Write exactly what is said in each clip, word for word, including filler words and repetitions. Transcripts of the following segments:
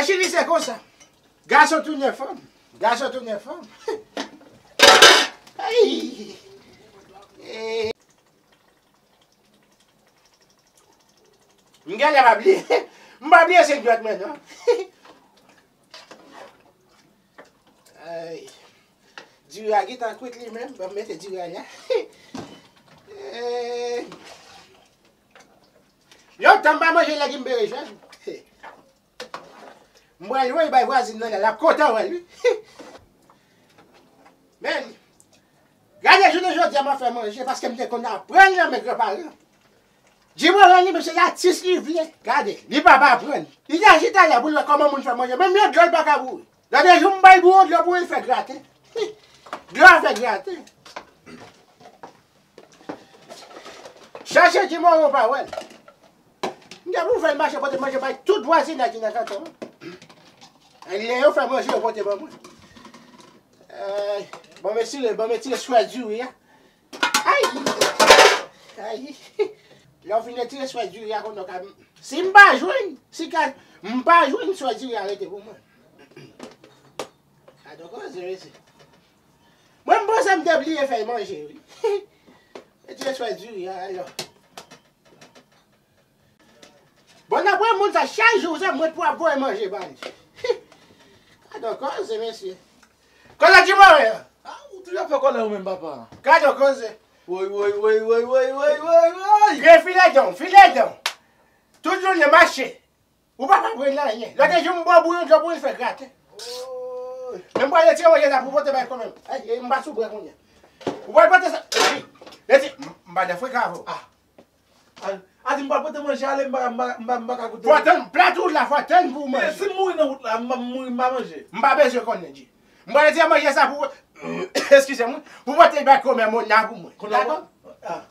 Chili se konsa. Gason tounen fanm. Gason tounen fanm. Ay! Eh. M genlè pa bliye. M pa bliye se dwèt mwen non. Ay. Diri a gentan kwit li menm. Ban m mete diri a la. Eh. Lontan m pa manje legim berejèn. M pral voye bay vwazin nan la, l ap kontan wè l wi. Men, gade jounen jodi a m ap fè manje paske m te konn aprann nan men granparan. Jimoran li menm se latis li vle. Gade, li pa pa aprann. Li te chita la pou l wè kòman moun fè manje. Menm yon dlo l pa ka boure. Lòt jou m bay boure dlo pou l fè graten. Dlo a fè graten. Chache Jimoran w pa wè l. M gen pou fè l mache pote manje bay tout vwazinay ki nan kanton an. Lè yo fè manje, yo pote ban mwen. Ay, ban m etire, ban m etire swè diri a. Ay! Ay! Lè w fin etire swè diri a, konnen w ka, si m pa jwenn, si ka, m pa jwenn swè diri a rete pou mwen. Gade yon koze, mesye. Mwen, m panse m te bliye fè manje, wi. Etire swè diri a, alò. Bon, n ap wè moun sa, chak jou, se mwen pou ap voye manje ba li. Gade yon koze, mesye. Koze Jimoran! Ah, ou toujou ap fè kòlè ou menm, papa. Gade yon koze. Woy, woy, woy, woy. Gen file dan, file dan. Tout jounen mache. Ou pa konprann anyen. Lòt jou m ba w bouyon dlo pou l fè graten. Woy. Men m pral retire manje sa pou pote bay kòmandan. Ay, m pa sou bwè kounye a. Ou pral pote sa. Rete, m pa nan frekan avè w. Ah. A, a di m pa pote manje ale, m pa, m pa, m pa, m pa ka goute. Fò tann, plat ou la, fò tann pou w manje. Men si m mouri nan wout la, m pa mouri, m pa manje. M pa bezwen konnen, Dji. M pral retire manje sa pou, eskize mwen, pou pote bay kòmandan pou mwen. Dakò? Ah.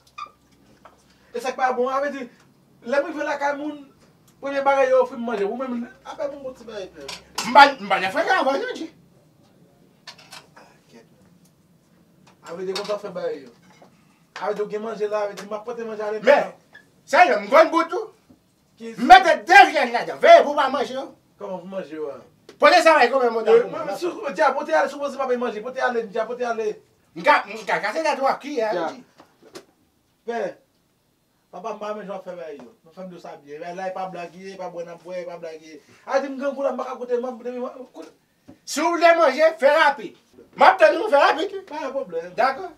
E sa k pa bon, a vle di, lè m rive lakay moun, premye bagay yo ofri m manje. Ou menm, apèn m gon ti bagay pè. M pa, m pa nan frekan avè w, non, Dji. Ah, kèt. A vle di konsa w fè bagay yo. A vle di w gen manje la, a vle di m ap pote manje ale. Men, sa yo, m konn bout ou. M mete de vyann ladan. Veye pou w pa manje yo. Kòman pou manje yo a? Pote sa bay kòmandan pou mwen. Dja, pote ale, sipoze pa bay manje. Pote ale, dja, pote ale. M ka, m ka kase tèt ou ak kiyè a, Dji. Pè. Papa, m pa renmen jan w ap fè bagay yo. Mwen fè m di w sa byen. Bagay la, e pa blag ye, e pa bwè n ap bwè, e pa blag ye. A di m grangou la, m pa ka koute, m ap, depi, koute. Si w vle manje, fè rapid. M ap tann ou, fè rapid wi. Pa gen pwoblèm. Dakò.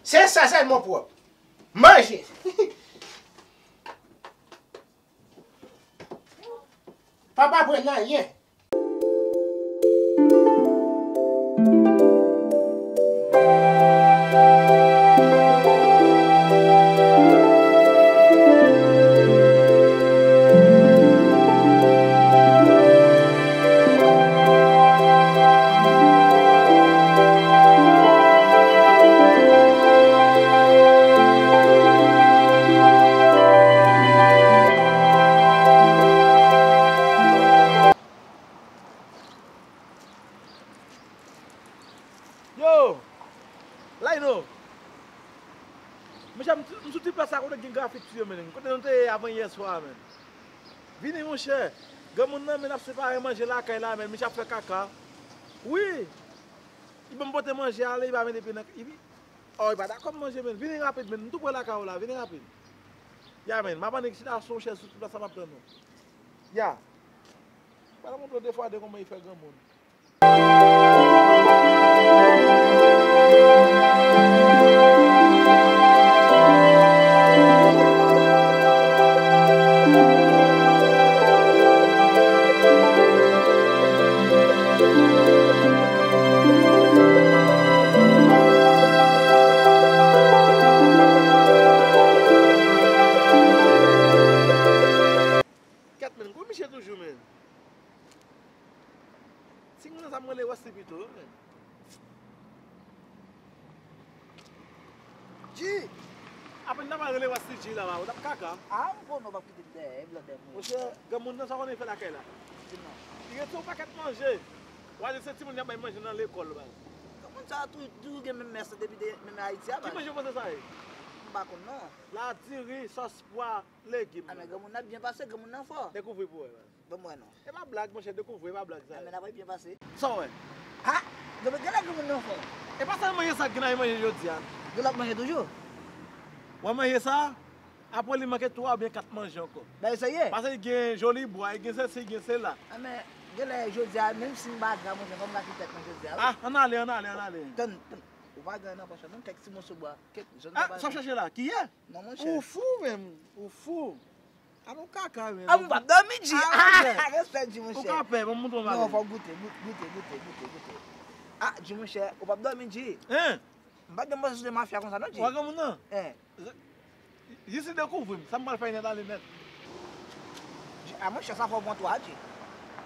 Se sa sèlman pwòp. Manje. Papa pran anyen. Yo! Laino! Monchè, m, m sou ti plas la kote gen grafiti yo, men. Kote nou te ye avan yè swa, men. Vini, monchè. Granmoun nan, men, ap separe manje lakay la, men. Misye ap fè kaka. Wi! Li ban m pote manje ale, li pa mete pye nan, li, oh, li pa dakò m manje, men. Vini rapid, men. M tou pre lakay ou la, vini rapid. Ya, men. M ap annik chita sou yon chèz sou ti plas la, m ap tann ou. Ya. Pral montre w de fwa de kòman li fè granmoun. Kèt, men, gwo miche toujou, men. Timoun nan sa m rele Wesley pito, wi, men. Dji! Apèn n ap rele Wesley Dji la, ou t ap kaka. A, m konnen w p ap kite m dèyè, e blan dèyè mwen. Monchè, granmoun nan sa w konnen li fè lakay la? Di non. Li rete yon pakèt manje. W a di se timoun y ap bay manje nan lekòl, baz. Granmoun sa a toujou gen menm mès depi de, menm Ayiti a, baz. Ki manje w panse sa ye? pa konn non. La diri, sòs pwa, legim. A, men granmoun nan byen pase, granmoun nan fò. Dekouvri pou wè, baz. Ban m wè non. E pa blag, monchè, dekouvri, e pa blag sa. A, men n ap byen pase. Sa w wè? Ha! Granmoun, genlè granmoun nan fò. E pa sèl manje sa k gen nan manje jodi a. Gen lòt manje toujou? Wè manje sa? Apre li manke twa oubyen kat manje ankò. Bagay serye? Paske gen joli bwa, gen sesi, gen sela. A, men, genlè jodi a, menm si m pa gra, monchè, fò m ka kite tèt mwen jodi a, wi. Ah, ann ale, ann ale, ann ale. Tann, tann. Ou pa gen nan pòch la non, kèk ti moso bwa, kèk zòn. Ah, sa w chache la? Kiyè? Non, monchè. Ou fou menm, ou fou. A, nou kaka menm. Ah, m p ap dòmi, G. Ah, respè, G, monchè. Ou ka pè, ban m montre w bagay. Non, fò goute, goute, goute, goute, goute. Ah, G, monchè, ou p ap dòmi, G. Hein? M pa t gen manje sou de mafya konsa non, G. Ou pa granmoun nan? Eh. Jis li dekouvri m, sa m pral fè nèt ale nèt. A monchè, sa fò pran twa, G.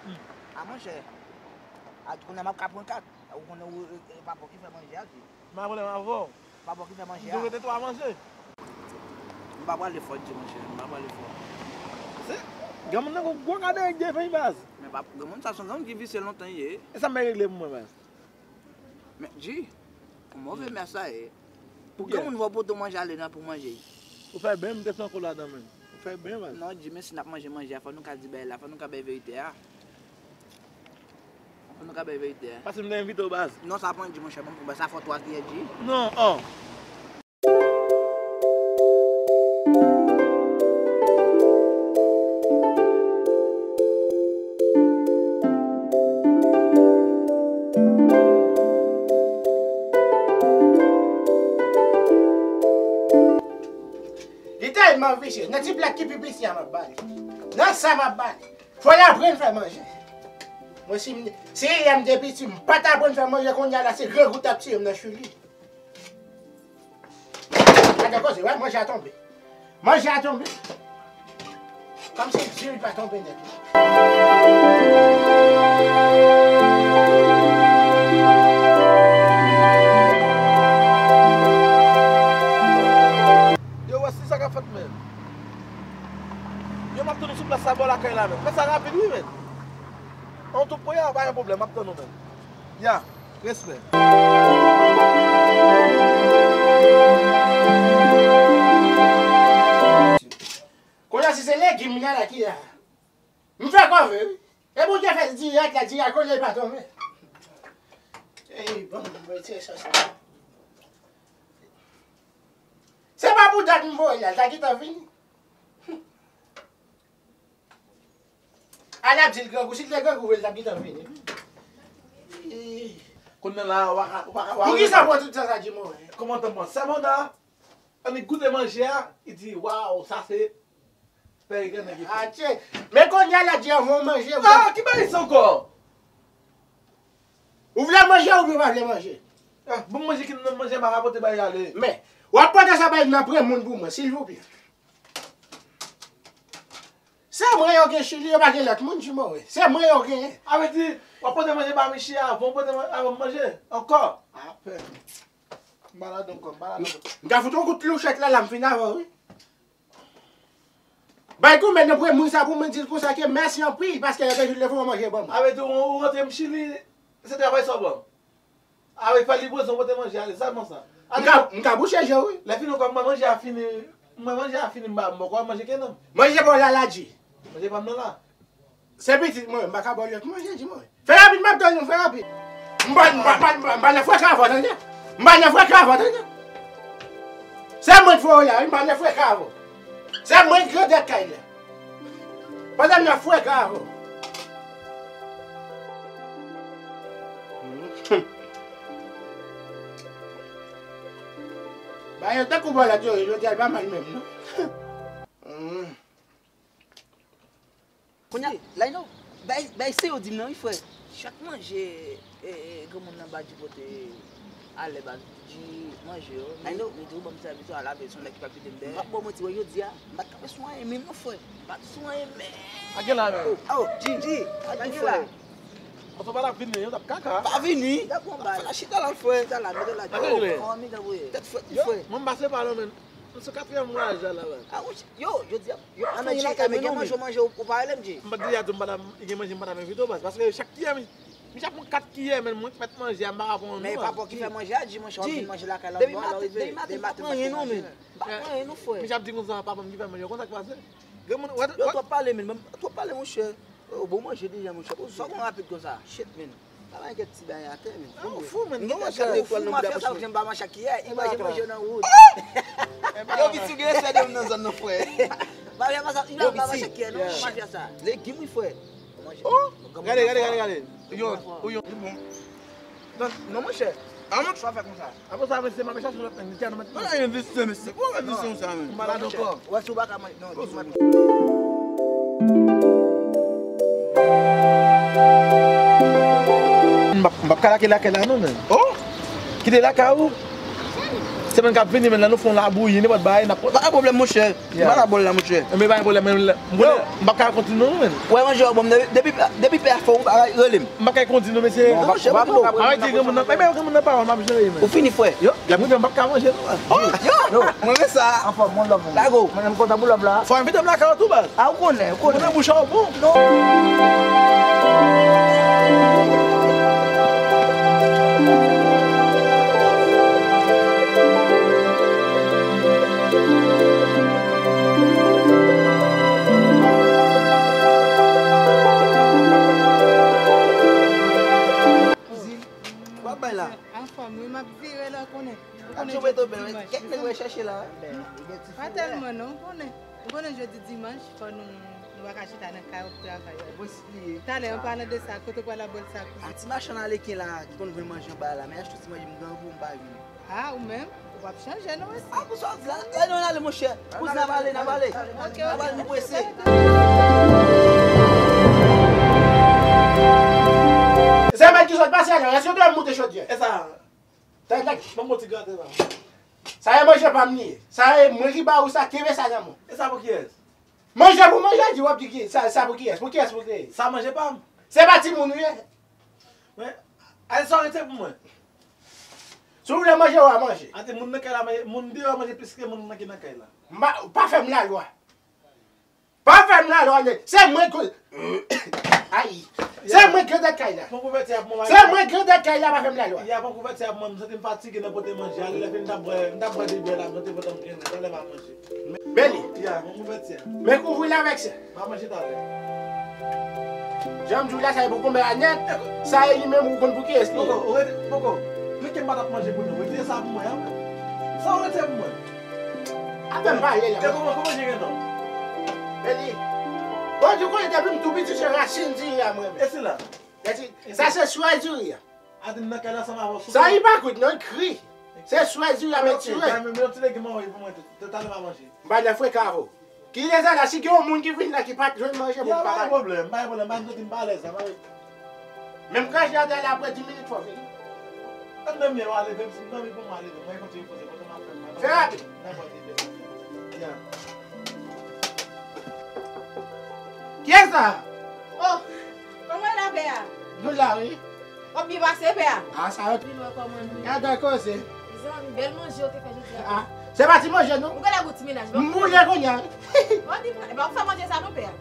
Hmm. A monchè. A, kounye a m ap ka pran kat. Ou konnen ou, e, e, papa w ki fè manje a, G. M pa pwoblèm avè w. Papa w ki fè manje a. M tou rete twa manje. M pa prale fò, G, monchè. M pa prale fò. Se, granmoun nan gon gwo kadè gen fèy baz. Men pa, granmoun sa se yon granmoun ki visye lontan ye. E sa m bay regle pou mwen, baz. Men, G, yon move mè sa ye. Pou granmoun fò pote w manje ale nan pou manje. Ou fè byen, m te fè ankò ladan menm. Ou fè byen, baz. Non, G, men si n ap manje manje a, fò nou ka di bagay la, fò nou ka bay verite a. Fò nou ka bay verite a. Paske m te envite w, baz. Non, sa pran, G, monchè, ban m pou baz, sa fò twa kiyè, G. Non, oh. Li tèlman visye. Nan ti blèk ki pi piti a m ap ba li. Nan sa m ap ba li. Fò l aprann fè manje. Mwen, si m, si lè m te piti, m pa t aprann fè manje, kounye a la, se grangou t ap tiye m nan chili. Gade koze, wè, manje a tonbe. Manje a tonbe. Kòmsi di l pa tonbe nèt. Yo, wè si sa k ap fèt, men. Yo, m ap tann ou sou plas la bò lakay la, men. Fè sa rapid, wi, men. An tou pre a, pa gen pwoblèm, m ap tann ou, men. Ya, respè. Kounye a, si se legim la, la ki la. M fè kòve, wi. E Bondye fè dirèk la, dirèk, kounye a pa tonbe. Ey, bon, mwen retire sòs la. Se pa pou dat m voye la, l ta gentan vini. A l ap di l grangou, si l te grangou vre, l t ap gentan vini. Ih. Kounye a la, w pa ka, w pa ka, w pa ka. Poukisa w pran tout tan sa, Jimmy? Kòman tan pran? Sèmanda, annik goute manje a, li di, waw, sa se pè Regan nèg ki fè. Atye. Men kounye a la, di anvan w manje, ou... Ah, ki bagay sa ankò? Ou vle manje oubyen w pa vle manje? Ah, bon, manje ki nan manje, m a rapote bagay ale. Men, w ap pote sa bay nan pran moun pou mwen, silvouplè. Se mwen yo gen chili, yo pa gen lòt moun, Jimmy. Se mwen yo genyen. A vle di, w ap pote manje ba Michi avan w pote man-, avan m manje? Ankò? Apèn. M pa ladan ankò, m pa ladan ankò. M ta fout yon kout louchèt la, la m fin avè w, wi. Bay goumen nan premye moun sa pou mwen di l konsa ke mèsi anpil, paske yo te jwenn lè pou manje ban m. A vle di, ou, ou rantre m chili, se travay sa w ban m. A wi, fè livrezon, pote manje ale, sèlman sa. M ka, m ka bouche je w, wi. Lè fini, ou konn manje a fini, mwen manje a fini, m pa, m poko manje kenn nan. Manje pa w la, la di. Manje pa m nan la. Se pitit mwen, m pa ka ba w lòt manje, di mwen. Fè rapid, m ap tann ou, fè rapid. M pa, m pa, m pa, m pa, m pa nan freka avè w, tande? M pa nan freka avè w, tande? Se mwen k voye w la, wi, m pa nan freka avè w. Se mwen k grandèt kay la. Pandan m nan freka avè w. Ba yo tankou bò la, yo, yo di al pa mal menm, non? Hmm. Kounye a, Laino, bay, bay se yo di m nan, wi, frè. Chak manje, e, e, granmoun nan ba Dji pote alè ba Dji manje yo. Laino, men di ou ban m sèvis yo a lave, se yon nèg ki pa kite m dèyè. M p ap ba w manti, wè, jodi a, m pa t kanpe sou anyen menm non, frè. M pa t sou anyen menm. Pa gen la menm. Oh, oh, Dji, Dji, pa gen la. Anto pa t ap vini, yo t ap kaka. Pa vini. Fè la chita la, frè. Chita la, mete la. Tèt frèt, wi, frè. Mwen m pase pa la, men. Se katriyèm vwayaj la, la, baz. A, wi, yo, jodi a, yo pa fè anyen lakay mwen, gen manje, manje, ou, ou pa rele m, Dji. M pa t deja di w m pa t ap, gen manje m pa t ap envite w, baz. Paske chak kiyè m, Misye ap pran kat kiyè, men mwen k mèt manje a, m pa ka pran youn non. Men e papa w ki fè manje a, G, monchè, w ap vin manje lakay lòt bò, lè w rive, demen maten, demen maten w ap pran anyen non, men. M pa pran anyen non, frè. Misye ap di konsa, papa m ki fè manje, konsa k pase. Granmoun, wè, yo, twòp pale, men, twòp pale, monchè. Yo, bon manje deja, monchè. Sa w konn rapid konsa? Shit, men. Pa bay kèk ti bagay atè, men. Ou fou, men. M gen tèt gade etwal nan bout a pòch mwen. Mafya sa w janm pa manje ak kiyè. Imajine manje nan wout. Yo, Piti, ou gen respè de moun nan zòn nan, frè. Mafya sa, yo pa manje ak kiyè, non, mafya sa. Legim, wi, frè. Oh! Gade, gade, gade, gade. Yo, ou yo. Li bon. Non, non, monchè. Avan sa fè konsa. Apre sa, mesye, m ap chache lòt nèg, li te nan mèt. Mwen la gen vise, mesye. Pou mwen vise sa, men. M malad ankò. Wè, si w pa ka manje, non, di mwen. M p ap, m p ap ka lage lakay la, non, men. Oh! Kite lakay ou. Semèn k ap vini, men, lè nou fè yon labouyi, nenpòt bagay, n ap. Pa gen pwoblèm, monchè. M pa nan bòl la, monchè. Enben, pa gen pwoblèm, men, m konnen m p ap ka kontinye, non, men. Wè, manje w bon, depi, depi pè a fè yon bagay, rele m. M pa ka kontinye, non, mesye. Non, monchè, pa gen pwoblèm. Arete granmoun nan, men granmoun nan pawòl, m ap jere, men. Ou fini, frè. Yo, lè m rive, m p ap ka manje, non. Oh, yo, mwen renmen sa. Anfòm, one love, man. Lago. Mwen menm kontan pou love la. Fò envite m lakay ou tou, baz. A, ou konnen, ou konnen. Ou konnen bouch a w bon. Non. Kouzin, w ap bay la? Anfòm, wi, m ap vire la, ou konnen. Ou konnen jodi dimanch. Kèk nèg wè chèche la. Pa tèlman non, ou konnen. Ou konnen jodi dimanch, fò nou, nou pa ka chita nan kay ap travay. Talè, an palan de sa, kote w pral ap bwè sa, kouzin? A, ti machann aleken la ki konn vann manje anba la, men achte ti manje, m grangou, m pa vini. A, ou menm, ou p ap chanje non, mesye. A, pou sa w di la, lè nou ale, monchè. Kouzin, n ap ale, n ap ale. N ap ale, nou prese. Se mèt ki sot pase a, èske w te monte chodyè? E sa? Tèt la, ban m yon ti grate la. Sa e manje pa m li ye. Sa e mwen ki ba ou sa, kenbe sa nan men w. E sa pou kiyès? Manje pou manje, di w ap di ki, sa, sa pou kiyès? Pou kiyès pou te ye? Sa manje pa m. Se pa timoun ou ye. Men, ale sa w rete pou mwen. Si w vle manje, w a manje. Ate moun nan kay la manje, moun deyò manje plis ke moun nan ki nan kay la. M pa, pa fè m lalwa. Pa fè m lalwa, nèg. Se mwen ki, ay. Se mwen ki granntèt kay la. Pran kouvèti a pou mwen. Se mwen ki granntèt kay la, pa fè m lalwa. Ya, pran kouvèti a pou mwen, m santi m fatige nan pote manje. Ale lè fini, m t ap bwè, m t ap bwè de bwè la, m santi vant mwen trennen, talè m ap manje. Beli. Ya, pran kouvèti a. Men kouvri l avèk sa. M ap manje talè. Jan m di w la, sa e pou konbyen a nèt, sa e li menm ou konn pou kiyès li ye. Poko, ou rete, poko. Men ke m pa t ap manje pou nou. Retire sa pou mwen, an. Sa ou retire pou mwen. Apre m pale la. E kòman, kòman jere non? Beli. Bon, di w konnen depi m tou piti se rasin diri a mwen menm. E sila? Sa se swè diri a. Adim nan kay la ansanm avè w. Sa ipokriti non, li kri. Se swè diri a mèt tire. Ba mwen yon ti legim anwo pou mwen tou. Talè m a manje. M pa nan frekan avè w. Ki lè sa la, si gen yon moun ki vin la ki pa t jwenn manje pou m pa bay. Pa gen pwoblèm, pa gen pwoblèm, pa gen pwoblèm, m pa alèz la. Menm krache atè la apre dis minit fò fini. Ann dòmi, w a leve m, si m dòmi pou m a leve, mwen kontinye poze kote m ap fè m. Fè rapid. Kiyès sa? Oh, kòman w ye la, pè a? Nou la, wi. W ap byen pase, pè a? A, sa yo. Vin wè kòman nou ye. Gade koze. Mezanmi, bèl manje w te fè jodi a. A, se pa ti manje, non. Ou genlè gon ti mennaj, m boule kounye a. Bon, di mwen, epa ou fè manje sa non, pè a.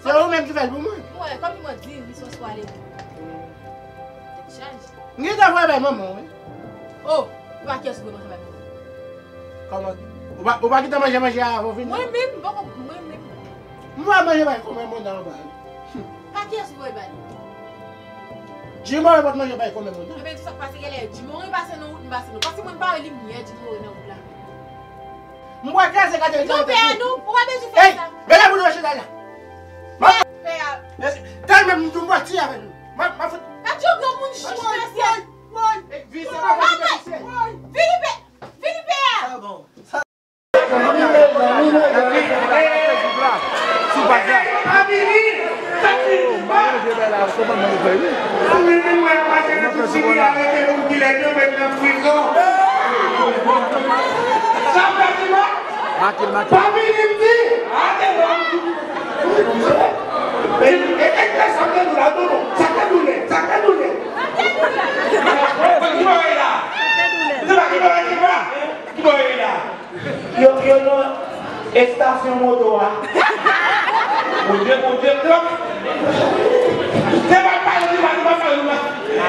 Se ou menm ki fè l pou mwen. Mwen, kòm mwen di, li sou espo ale. Tèt chaje. M gentan voye bay manman w, wi. Oh, e pa kiyès ou voye manje bay manman? Kòman? Ou pa, ou pa gentan manje manje a avan w vini? Mwen menm, m poko, mwen menm. M voye manje bay kòmè mona anba wi. Pa kiyès ou voye bay? Jimore pot manje bay kòmè mona. Ebyen, sa k pase genlè, Jimore pase nan wout, m pase nan wout. Paske mwen m pa wè limyè Jimore nan wout la. M wè kraze gade. Non, pè a, non, ou pa bezwen fè sa. Ey, men la pou nou chita la. Pè a. Tèlman m tou pati avè nou. M ap, m ap fout. Pa di yon granmoun chich mesye. Woy, woy, woy. Vise pa fè vise. Filipe, Filipe a. Sa bon. Sa bon. Make l, make l. Pa vini m di. E, e, e, sa te doule, non, non. Sa te doule, sa te doule. Ki bò e la? Ki bò e la? Yo, yo nan estasyon moto a. Bondye, Bondye, klòp. Se pa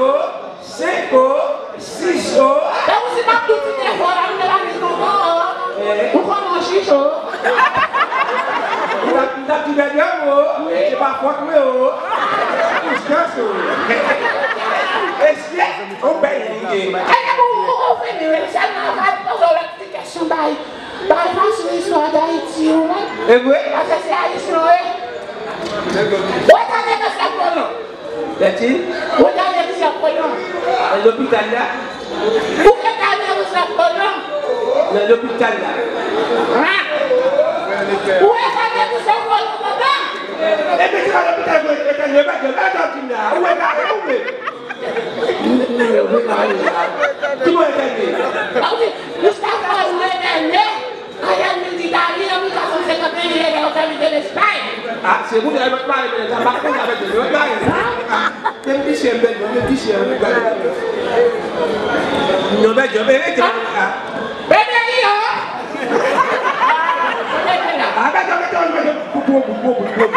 o, senk o, sis o. Tankou si m ap di w ti tèfò la, m te la di tonton o. Ou konnen w chicho. M t ap, m t ap di bèl dam o. Se pa fòt mwen o. Konsyans o. Esye, on bèl lide. Kèlke moun ou, ou fini, wi. Sèlman, ou ka poze w lòt ti kesyon bay, bay fason istwa Dayiti ou menm. E vre? Paske se Ayisyen ou ye. Ou wè ta nèg sa kolon. Lètil? Ou wè ta nèg sa kolon. Nan lopital la? Ou wè ta nèg sa kolon. Nan lopital la? Hein? Ou wè ta nèg sa kolon, papa? Epi se pa lopital, mwen, e ta nèg sa kolon, e ta nèg sa kolon. Ou wè ta, ou wè? Ki mwen tande? Sa vle di, Moustapha ou etène, Ariel vin di Dali, an mil kat san senkant e en, li etène, li te Lespay. Ah, se pou Dali mwen mare, men sa pa konn avèk mwen, mwen mare. Ah, men m piche, m bèl, mwen piche, mwen gade. Non, bèl, mwen rete. Ah. Bebe li an. Bebe la. Ah, bebe, bebe, bebe, bebe, bebe, bebe.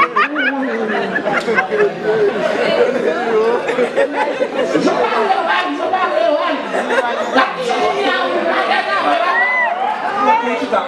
Yo pa vle wè, yo pa vle wè. La ki yo vini a ou, pa gen ka wè la.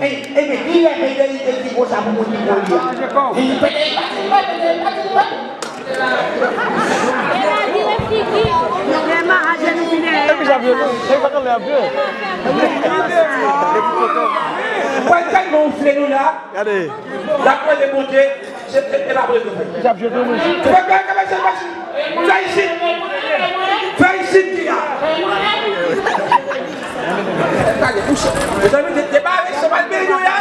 Ebyen, ki lè P D I te di konsa pou moun ki pran li a? Li di, P D I pa di nou, P D I pa di nou. Epi Javye, epi pa kanpe ap jwe. Mwen tèlman woufle nou la. Gade. N ap mande Bondye, se, se, se pa vre nou fè. Fè, fè, fè, fè, fè, fè isit. Fè isit ki la. Gade, kouche. Mezanmi, te, te pa avèk se mal beni nou ya.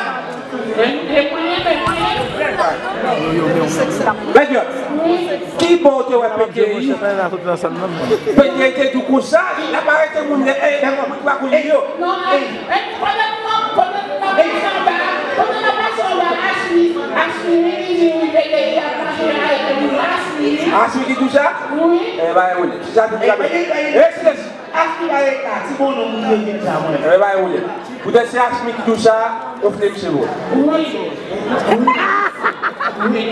Mèt Jòb, ki bò w te wè P D I? P D I te di w konsa, l ap arete moun, e, e, moun ki pa konn li yo. Non, e, e, pandan nou, pandan nou ap pase anba, pandan n ap pase anba Asmi, Asmi wi ki di wi P D I ap mache arete moun, Asmi wi. Asmi ki di w sa? Wi. E, ba, e, wi. Sa di w sa. E, silans. Asmi pa rete la, ti bononm ki te vin sa, mwen. E, ba, e, wi. Poutèt se Asmi ki di w sa, ou fè misye vre. Wi. Wi.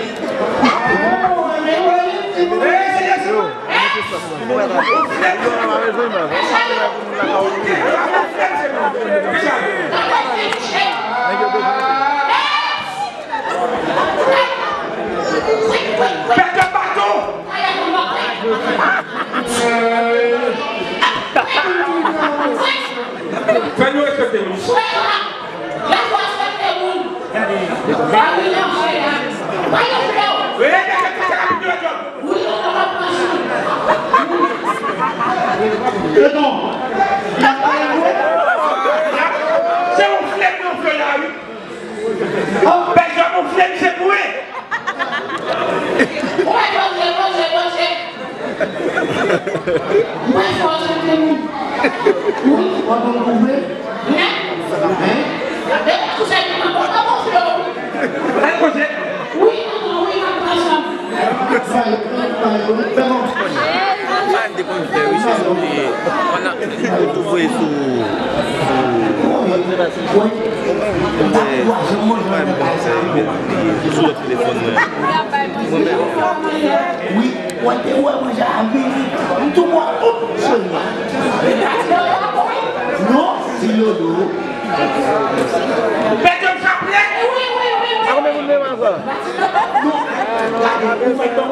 Pètè baton! Fè nou respekte moun. Se yon flèm nan fè la, wi. Pètè yon flèm, se pou e. Mwen fò, se te moun. Wi, mwen konn koupe. Hein? Hein? E pa tou se ki mwen konn koupe, wi. Al koze. Wi, tonton, wi, mwen pran sa. Sa yo, sa yo, se bon. Sa m te konn fè, wi, se sou, e, pandan, m te toujou voye sou, sou, e, mwen pa m konn fè, e, sou lòt telefòn mwen. Mwen menm. Wi, w te wè mwen ja vini. M tou mò tout cheri. Non, ti Lolo. Pètè m chaplèt. A konbyen moun menm avan? Non. Gade, ou fè bon.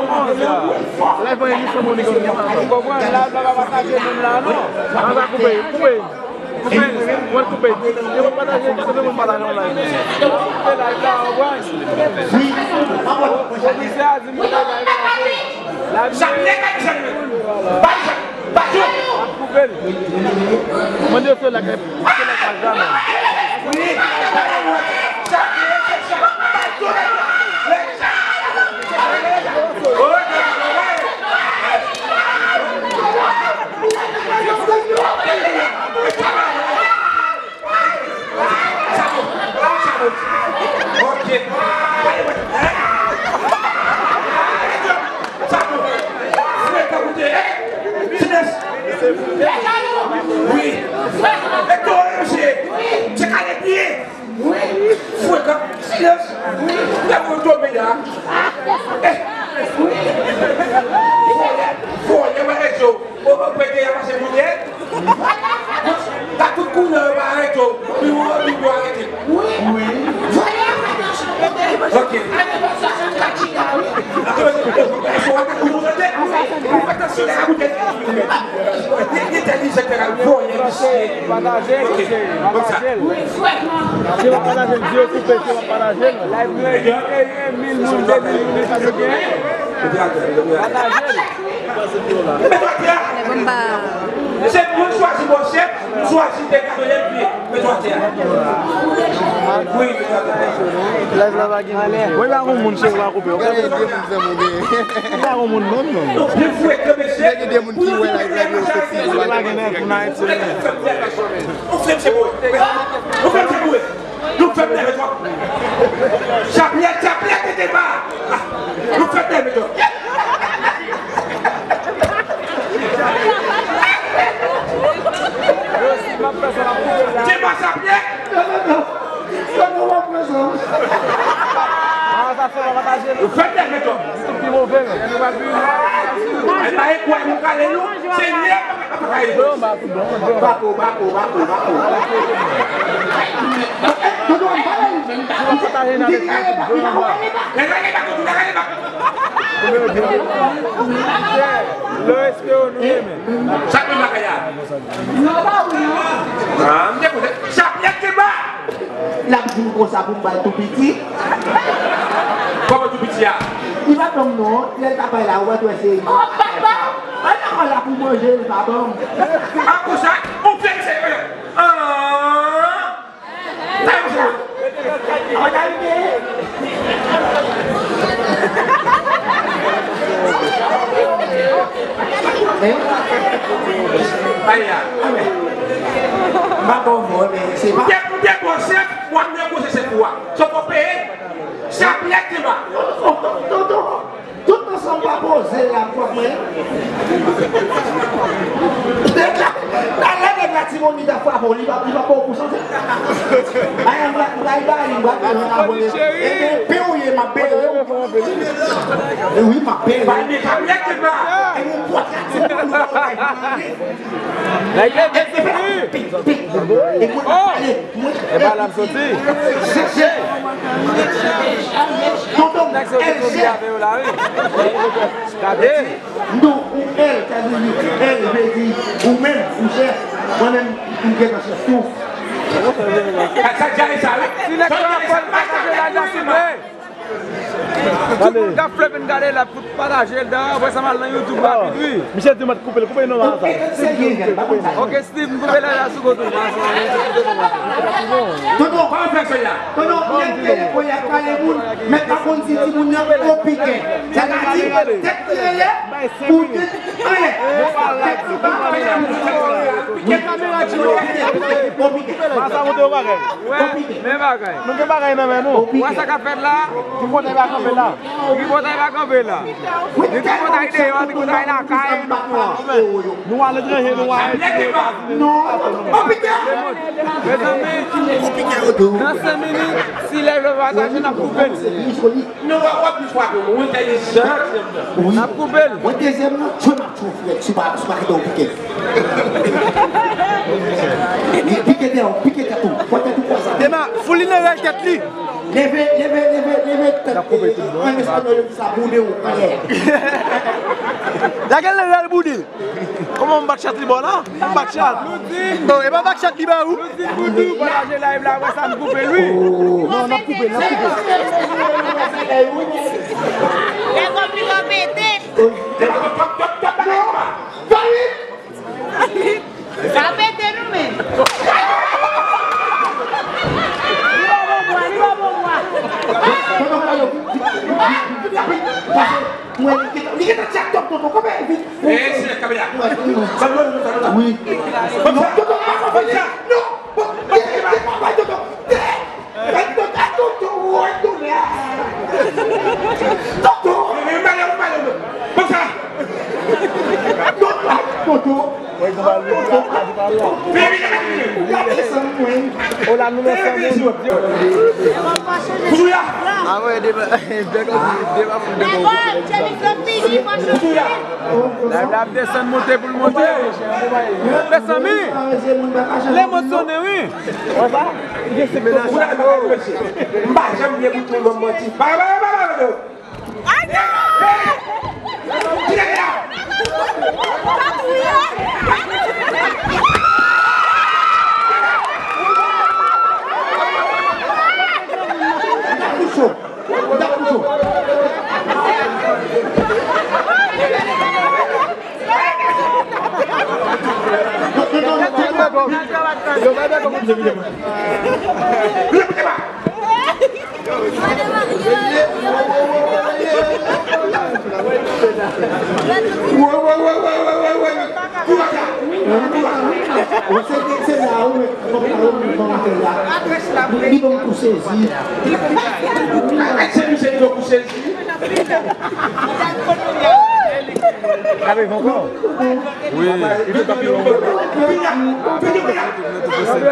Lè fè emisyon moun li konn menm avan. Ou konprann? Live la pa pataje moun la non. An sa koupe, koupe. Koupe, mwen koupe. Yo pa pataje, koupe moun pataje yon live. Koupe live la, ou konprann? Komisè a di m koupe live la. Chaplèt, chaplèt. Bay, bay, bay. Mande yo se lè k, se lè k pa janm. Sa bon, sa bon. Ok. Sa bon. Frekan, koute. Silans. Wi. E to, mesye. Se kale pye. Frekan. Silans. Gade yon to, medam. Eh. Vòlè, vòlè, vòlè, Joe. O, o, P D I a pase moun yè. Ka tout koulè yo pa arete w. Pi ou, pi ou arete. Wi. Wi. Vòlè a fè nan chanm P D I, ok. Ane pa swasannkat chita, wi. Ou fè tansyon lè a boutèt. Li entèlijan, vòlè, misye. Ok, konsa. Wi, frè. Si w ap pataje l, di yo koupe, si w ap pataje l. Live mwen, mil moun, de mil moun, sa nou genyen. Pataje l. Mete atè a. Se mwen chwazi bò chèf, mwen chwazi te gade lè pye. Mete atè a. Wi, mete atè a. Live la pa gen moun. Wi, pa gon moun, cheri, pa koupe. Ou pa gen de moun menm, non. Li frekan, mesye. Gen de moun ki wè live la, yo soti. Li pa gen nèg pou n arete. Ou fè m se boure. Ou fè m se boure. Nou fè m nève twòp. Chaplèt, chaplèt, tete ba. Nou fè m nève twòp. Te ba chaplèt. Nou fè m nève twòp. Ay, pa e kwè nou kale nou. Senyè. Bako, bako, bako, bako. Tonton, m pale. M di, gade bako, m di, gade bako. Sa k nan bagay la? Ah, m te konnen. Chaplèt te ba. L ap di m konsa pou m ba l tou piti. Kòman tou piti a? Li pa ban m non, lè l t ap bay la, ou pa t wè se. Oh, papa! Mwen nan kò la pou manje, li pa ban m. A konsa, ou fè se. Ah! Sa yo fè. An alike. Hein? Aya. Amèn. M pa bon, bon, men se pa. Ou te, ou te bon chèf, w ap negosye chèf ou a. Sòf w peye. Chaplèt te ba. Tonton, tonton. Tout ansanm pa poze la, kòk mwen. Nèg la, talè nèg la Timoun li ta frape w, li pa, li pa fè w konsantre. Ay, m va, m va, m va, m va, m va, m va, e ben, pe ou ye, m ap bere w. E wi, m ap bere w. Bay men pa mèt la. E yon pòt la, ti moun, nou pa bay. Nèg leve sou li. Pik, pik. E mwen, ale, mwen. E pa la m soti. Tonton, nèg soti kote avè yo la, wi. Gade. Non, ou L, sa vle di L vle di ou menm, ou chèf. Mwen menm, m gentan chèf tou. Sa, sa, sa, sa, si nèg sa ap fè l pataje la, l ap souple. Tout moun k ap fè vin gade la pou pataje l, dayè, apre sa m al nan YouTube rapid, wi. Misye di m ap koupe l, koupe non, sa. Ok, Steve, m koupe la, la sou kote. Tonton, kòman fè fè la? Tonton, mwen te konnen y ap kale moun, men pa konn si timoun nan o piken. Sa ka di, tèt ki rele, ou te, ale. Mwen kamera ti yo. O piken. Masa monte yo bagay. Wè, men bagay. Nou gen bagay nan men nou. Wè sa k ap fèt la? Tripotay pa kanpe la. Tripotay pa kanpe la. Ni tripotay deyò, ni tripotay lakay, nou pran. Nou aletranje, nou a. Non. Mezanmi, nan senk minit, si lè yo pa atache, n ap koupe l. Non, w ap, w ap plis frape mwen, wi, tèlijan. N ap koupe l. Mwen dezyèm nan, jwe m ap jwe frèt, si w pa, si w pa kite w pike. Li pike tèt ou, pike tèt ou, fò tèt ou konsa. Dema, foul li nan rèl tèt li. Leve, leve, leve, leve tèt. An espanyòl, yo di sa, boude w anlè. Lage l nan rèl boude l. Kòman m bat chat li bò la? M bat chat. Oh, e pa bat chat li ba ou? Loudine Boudou, pataje live la, apre sa m koupe l, wi. Non, n ap koupe l, n ap koupe l. Lè kòb li va pete. Sa pete nou menm. Li pa bon bwa, li pa bon bwa. Mwen, li gentan, li gentan tchak tòp tonton, kòman e vin? Eh, se kamera. Sa mwen, sa mwen. Wi. Tonton, pa fè sa. Non. Bon, eh, eh, pa, pa, tonton. Eh, eh, tonton, tonton, woy, tonton. Tonton. Eh, eh, pa, pa, pa, pa. Konsa. Tonton, tonton. Ola nou nan san moun. Awe, dema, dema fout de bon. Live la ap desann monte pou l monte. Mezanmi, lemon sonnen wi. M pa janm byen pou tout moun manti. Ba, ba, ba, ba, ba. Li ban m kou sezi. Wi.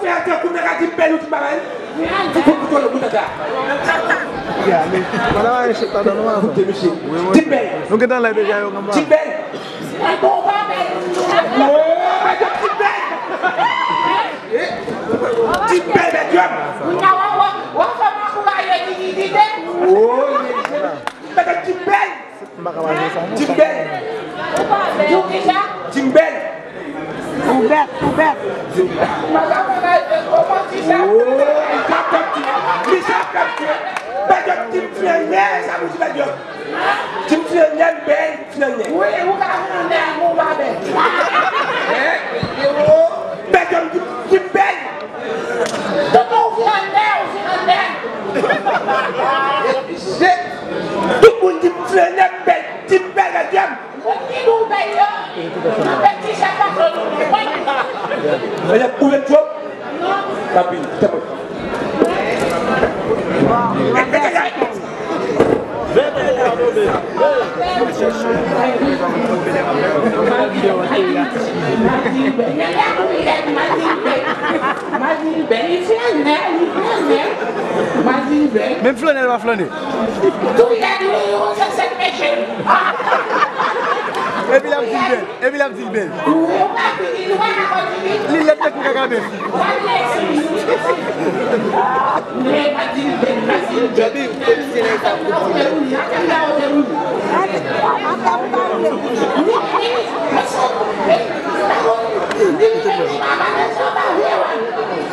frè a tankou m nan ka di m bèl ou di m pa bèl. Fou, fou, fou, fou, tata. Koute misye. Di m bèl. Nou gentan lè deja yo kanpa. Di m bèl. Mwen bon pa bèl. Oh, bèl di m bèl. Di m bèl, bèl di m. Kounye a w ap, w ap fè m akouraje dinyite. Oh, bèl di m bèl. M pa ka pase sa non. Di m bèl. Ou pa bèl. Di w kisa? Di m bèl. Ou bèt, ou bèt. Madanm mwen, kòman ti sa? Oh, li sa fè m di. Li sa fè m di. Bèl di m, di m flanè, sa pou di bèl di m. Di m flanè, m bèl, flanè. Wi, ou ka flanè, men w pa bèl. Hein? Bèl di m, di m, di m bèl. Tonton, ou flanè, ou flanè. Tout moun di m flanè, m bèl, di m bèl, bèl di m. Moun ki di w bèl yo, nan fè ti chak gason nou. Mesye, ou vle m twòp? Papi, tanpri. Menm flanè l pa flannen. Epi l ap di l bèl. Epi l ap di l bèl. Li lèd tankou kaka bèf.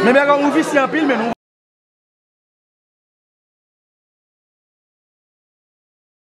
Men bèl ou visye anpil, men nou.